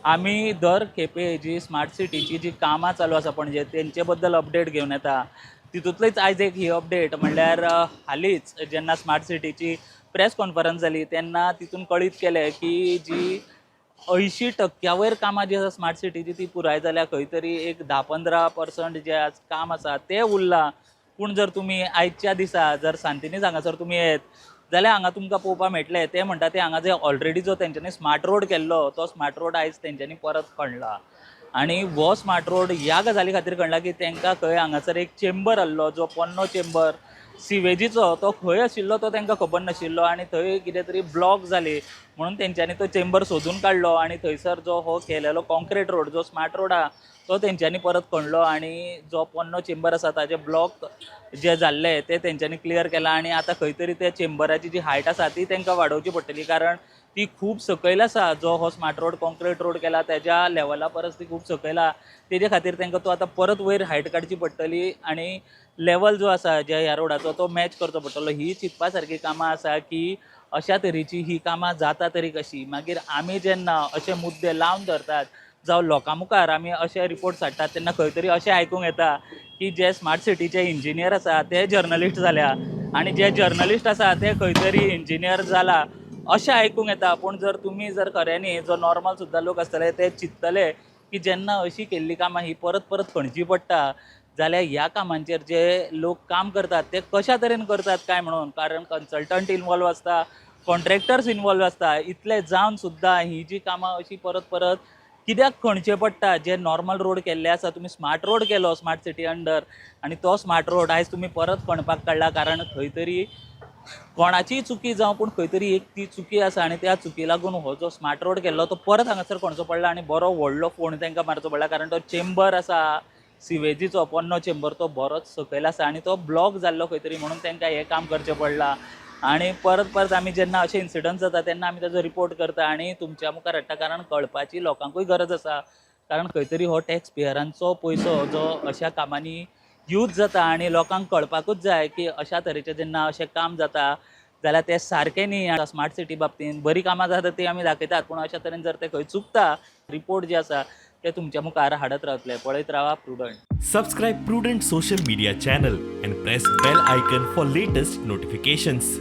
आमी दर खेपे जी स्मार्ट सिटीची जी कामां चालू आसा पणजे तेंचे बद्दल अपडेट घेवन येता. तितूंतलीच आयज एक ही अपडेट म्हणल्यार हालींच जेन्ना स्मार्ट सिटीची प्रेस कॉन्फरन्स जाली तेन्ना तितून कळीत केलें की जी 80% वयर कामां जी आसा स्मार्ट सिटीची ती पुराय जाल्या. खंय तरी एक 10-15% जें आज काम आसा तें उरलां. पूण जर तुमी आयच्या दिसा जर सांतिनेज हांगासर तुमी येत जाल्यार हांगा तुमकां पळोवपाक मेळटलें. ते म्हणटा ते हांगा जे ऑलरेडी जो तेंच्यांनी स्मार्ट रोड केल्लो तो स्मार्ट रोड आयज तेंच्यांनी परत खणला आनी हो स्मार्ट रोड ह्या गजाली खातीर खणला की तांकां खंय हांगासर एक चेंबर आहलो, जो पोन्नो चेंबर सिवेजीचो, तो खंय आशिल्लो तो तांकां खबर नाशिल्लो आनी थंय कितें तरी ब्लॉक जाली म्हणून तेंच्यांनी तो चेंबर सोदून काडलो आनी थंयसर जो हो केलेलो कॉन्क्रीट रोड, जो स्मार्ट रोड आहा, तो तेंच्यांनी परत खणलो आनी जो पोन्नो चेंबर आसा ताजे ब्लॉक जे जाल्ले ते तेंच्यांनी क्लियर केला. आनी आतां खंय तरी त्या चेंबराची जी हायट आसा ती तांकां वाडोवची पडटली, कारण ती खूब सकयल आसा. जो हो स्मार्ट रोड कॉन्क्रीट रोड केला तेज्या लेवला परस ती खूब सकयल आहा. तेजे खातीर तांकां तो आतां परत वयर हायट काडची पडटली आनी लेवल जो आसा ज्या ह्या रोडाचो तो मॅच करचो पडटलो. ही चिंतपा सारकी कामां आसा की अशा तरेची ही कामां जाता तरी कशी. मागीर आमी जेन्ना अशे मुद्दे लावन धरतात जावं लोकां मुखार आमी अशे रिपोर्ट्स हाडटात तेन्ना खंय तरी अशें आयकूंक येता की जे स्मार्ट सिटीचे इंजिनियर आसा ते जर्नलिस्ट जाल्या आनी जे जर्नलिस्ट आसा ते खंय तरी इंजिनियर जाला अशें आयकूंक येता. पूण जर तुमी जर खऱ्यांनी जो नॉर्मल सुद्दां लोक आसतले ते चिंततले की जेन्ना अशी केल्ली कामां ही परत परत खणची पडटा जाल्यार ह्या कामांचेर जे लोक काम करतात ते कशा तरेन करतात काय म्हणून. कारण कन्सल्टंट इनवॉल्व आसता, कॉन्ट्रॅक्टर्स इनवॉल्व आसता, इतले जावन सुद्दां ही जी कामां अशी परत परत कित्याक खणचे पडटा? जे नॉर्मल रोड केल्ले आसा, तुमी स्मार्ट रोड केलो स्मार्ट सिटी अंडर आनी तो स्मार्ट रोड आयज तुमी परत खणपाक काडला, कारण खंय तरी कोणाचीय चुकी जावं पूण खंय तरी एक ती चुकी आसा आनी त्या चुकी लागून हो जो स्मार्ट रोड केल्लो तो परत हांगासर खणचो पडला आनी बरो व्हडलो फोंड तांकां मारचो पडला, कारण तो चेंबर आसा सिवेजीचो पोन्नो चेंबर तो बरोच सकयल आसा आनी तो ब्लॉक जाल्लो खंय तरी म्हणून तांकां हें काम करचें पडलां. आनी परत परत आमी जेन्ना अशे इन्सिडंट जाता तेन्ना आमी ताजो रिपोर्ट करता आनी तुमच्या मुखार हाडटा, कारण कळपाची लोकांकूय गरज आसा. कारण खंय तरी हो टॅक्स पेयरांचो पयसो जो अशा कामांनी यूज जाता आनी लोकांक कळपाकूच जाय की अशा तरेचें जेन्ना अशें काम जाता जाल्यार तें सारकें न्ही. स्मार्ट सिटी बाबतींत बरीं कामां जाता तीं आमी दाखयतात, पूण अशा तरेन जर तें खंय चुकता रिपोर्ट जे आसा ते तुमच्या मुखार हाडत रावतले. पळयत रावा prudent. Subscribe Prudent Social Media channel and press bell icon for latest notifications.